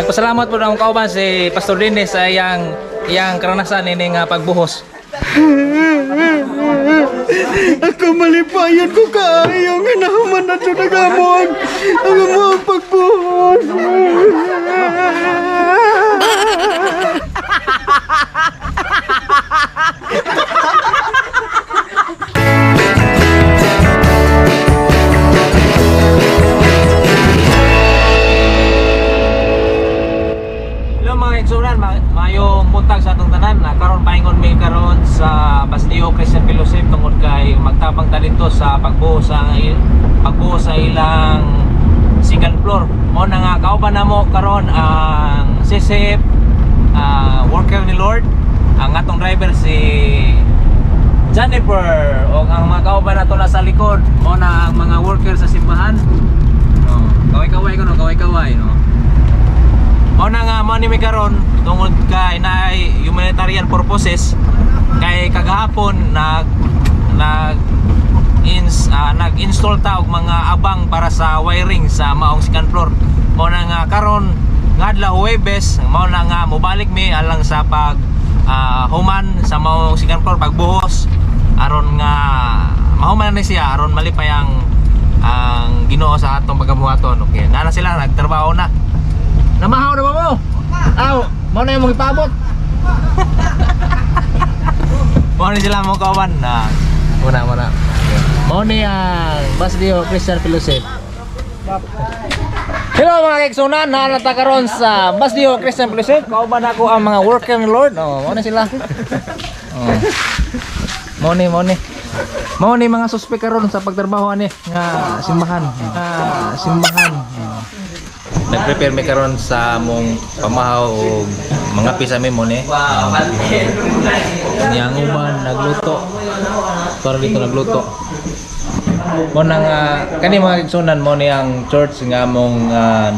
Nagpasalamat po na akong kauban si Pastor Dennis sa iyang iyang karanasan ini nga pagbuhos. Ako malipayon ko kaayo nga nahuman na ito nagamon. Ang among pagbuhos. Hello mga igsunan, maayong buntag sa atong tanan. Na karon paingon mi karon sa Basdio Christian Fellowship tungod kay magtabang ta dito sa pagbuhos sa ilang second floor. Mao na nga kauban namo karon ang CCF worker ni Lord, ang atong driver si Jennifer o ang mga kauban nato nasa likod mao na ang mga worker sa simbahan. Oh, kaway-kaway ko no, kaway-kaway no. Mao na nga mao ni mi karon tungod kay naay humanitarian purposes kay kagahapon nag nag nag-install ta og mga abang para sa wiring sa maong second floor. Mao na nga karon nga adlaw Huwebes, mao na nga mobalik mi alang sa pag human sa maong second floor, pagbuhos aron nga mahuman na ni siya aron malipay ang Ginoo sa atong pagabuhaton. Okay, naa na sila nagtrabaho na. Namahaw na ba mo? Aw, mo na yung mong ipabot. Mo ni sila mo kawan na. Una, muna. Mo ni ang Basdio Christian Fellowship. Hello mga kaiksunan, naanata karon sa Basdio Christian Fellowship. Kauban ako ang mga worker ni Lord. Oh, mo ni sila. Oh. Mo ni, mo ni. Mo ni mga suspect karon sa pagtrabaho ani nga simbahan. Nga simbahan. Oh. Nag-prepare mi karon sa among pamahaw og mga pisa mi mo ni. Niyang uban nagluto. Para dito nagluto. Mo na nga kani mga igsunan mo ni ang church nga among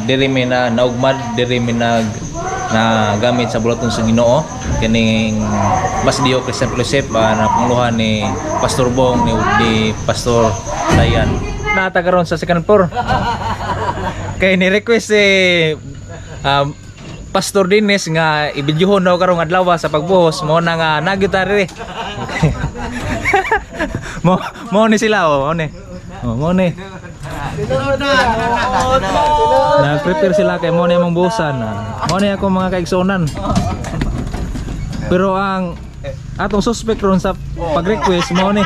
diri mi na naugmad, diri mi nag na gamit sa bulaton sa Ginoo kining Basdio Christian Fellowship na panguluhan ni Pastor Bong ni Pastor Dayan. Nata karon sa second floor. Kay ni request si Pastor Dennis nga ibidyuhon daw karong adlaw sa pagbuhos mo na nga nagyud ta diri. Mo mo ni sila oh, mo ni. Oh, mo ni. Nag-prepare sila kay mo ni among buhusan. Ah. Mo ni ako mga kaigsunan. Pero ang atong suspect ron sa pag-request mo ni.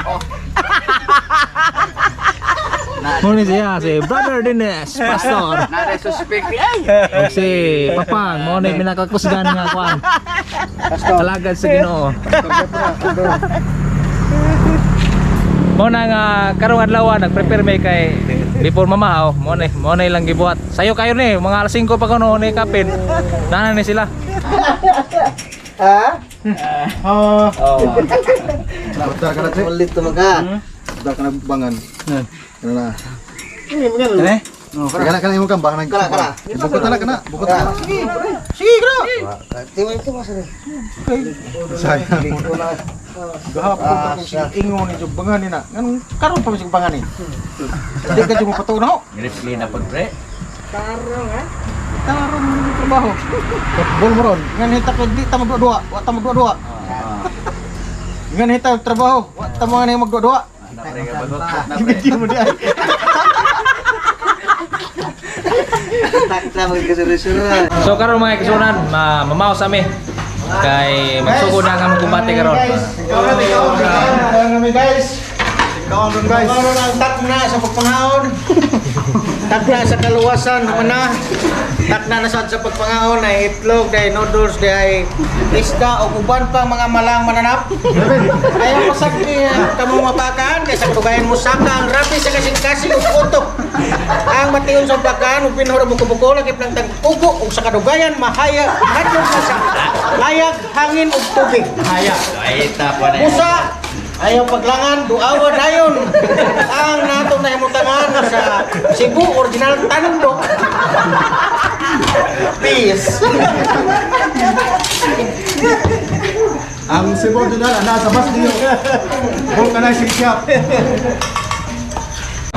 Mo ni siya si Brother Dennis, Pastor. O si Papang, mo ni pinakakusgan nga kuan. Alagad sa Ginoo. Mo na nga karong adlaw nag-prepare may kay before mamahaw, mo na ilang gibuhat. Sayo kayo ni, mga alas 5 pa kuno ni kapin. Nana ni sila. Utar ka na, Che. Ulit to mga. Utar ka na bangan. Kana na. Eh? Kana kana imong kambang nag. Kana, kana. Bukot na kana, bukot na. Tingnan ito mas. Sayang. Gahapon ka kung sige ingon ni jud bangan ni na. Nganong karon pa misig bangan ni. Di ka jud mo patuo na ho. Gripli na pod pre. Tarong mo trabaho. Football mo ron. Ngan hita ko di ta magduwa, wa ta magduwa. Ngan hita trabaho, wa ta mo nga magduwa. Ibigyan mo di ay. Takta magkasura-sura. So karon mga kisunan, ma mamaw sa mi. Kay magsugod na ang among kumbate karon. Kaon kami guys. Kaon ron guys. Karon ang takna sa pagpangaon. Takna sa kaluwasan na. Takna na sad sa pagpangaon ay itlog, day noodles, day isda o uban pang mga malang mananap. Ayaw mo sakti kamo mapakaan kay sa kadugayan mo saka ang rapi sa kasing-kasing ug utok. Ang mation sa pakaan ug pinhor buko-buko lagi lang tagpugo ug sa kadugayan mahaya mahadlok sa sa layag hangin ug tubig. Hayag. Usa ayaw paglangan, duawa dayon. Ang natong nahimutangan sa Cebu original Tando. Peace. Ang Cebu original ana sa Basdio. Bol ka na sisyap.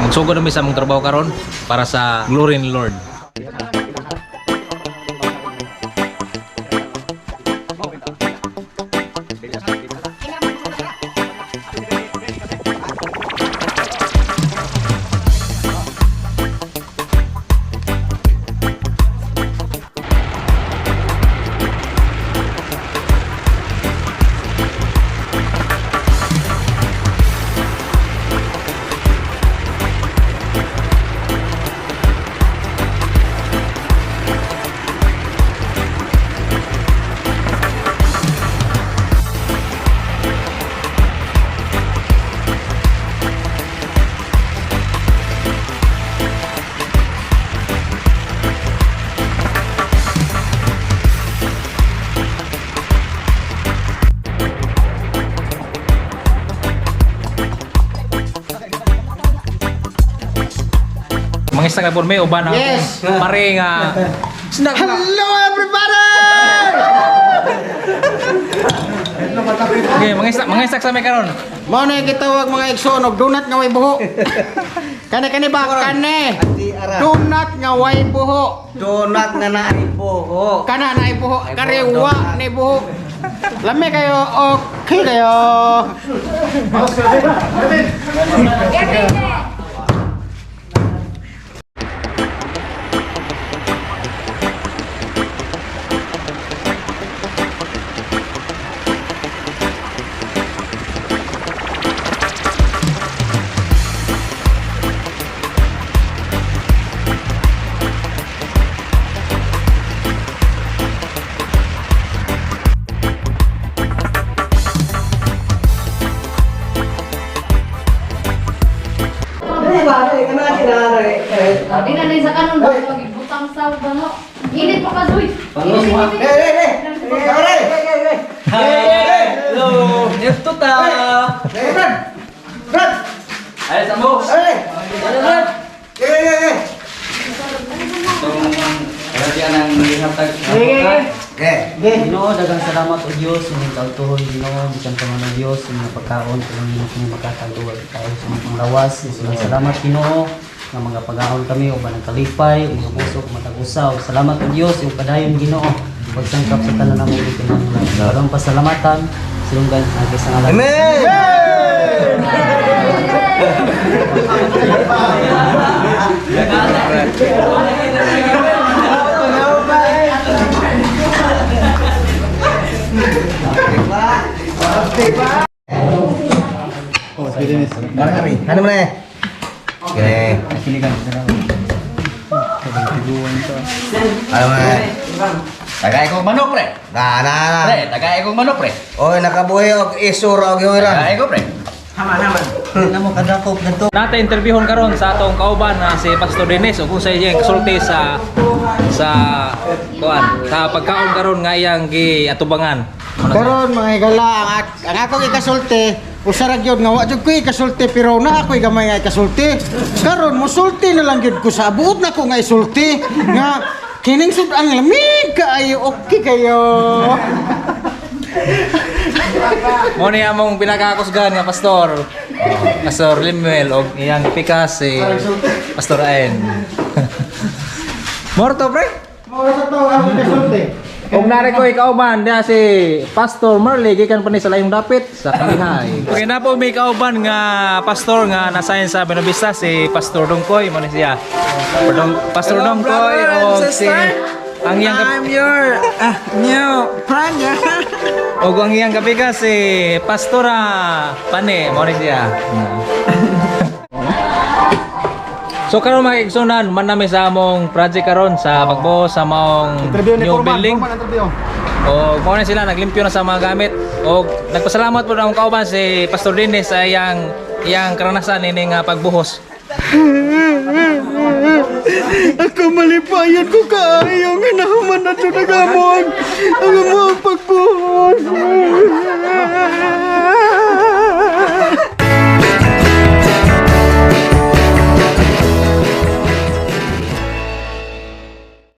Magsugod na mi sa among trabaho karon para sa glory ni Lord. Mangistak na pud mi uban ang Yes. akong pare nga Snack na. Hello everybody! Okay, mangistak sa mi karon. Mao na yung gitawag mga igsoon og donut nga way buho. Kani kani ba kani? Ati ara. Donut nga way buho. Donut nga naay buho. Kana na buho, kariwa na buho. Lami kayo, okay kayo. Sabi na sa kanon, butang sa bano. Init pa ka, Zoy. Init, init. Hello. Ito ta. Ay, sambo. Ginoo, daghang salamat o Dios, inyong kautuhon Ginoo, bisan pa man o Dios, inyong pagkaon, tulungan mo kami makatagduwag tayo sa mga panglawas. Maraming salamat Ginoo, nga mga pagahon kami uban ang kalipay, ug mga puso ug matag usaw. Salamat o Dios, iyong padayon Ginoo, pagsangkap sa tanan namong gikinahanglan. Karong pasalamatan, silunggan ang sa ngalan. Amen. Ano mo na eh? Okay. Ano mo na eh? Tagay kong manok, pre. Na, na, na. Pre, tagay kong manok, pre. Oy, nakabuhi og isura og hiwira. Tagay ko, pre. Nata interviewon karon sa atong kauban na si Pastor Dennis ug kung sa iyang kasulti sa sa kuan sa pagkaon karon nga iyang giatubangan. Karon mga higala ang akong ikasulti, usa ra gyud nga wa jud ko ikasulti pero na ako'y gamay nga ikasulti. Karon musulti na lang gyud ko sa buot na ko nga isulti nga kining sud-an lamig kaayo, okay kayo. Mo ni among pinakakusgan nga pastor. Pastor Limuel og iyang pikas si Pastor Aen. Morto pre. Mao sa to ang ikasulti. Og nari ko kauban diha si Pastor Marley gikan pa ni sa layong dapit sa Kalihay. Okay na po may kauban nga pastor nga nasayan sa Buenavista si Pastor Dongkoy mo ni siya. Pastor Dongkoy og si ang iyang I'm your new friend. og ang iyang kapiga si Pastora Pane mo ni siya. So karon mga igsunan man nami sa among project karon sa pagbuo sa maong Interview ni new Kurban, building. Kurban interview. O mao na sila naglimpyo na sa mga gamit. O nagpasalamat po na akong kauban si Pastor Dennis sa iyang iyang karanasan ini nga pagbuhos. Ako malipayon ko kaayo nga nahuman na jud ang among pagbuhos.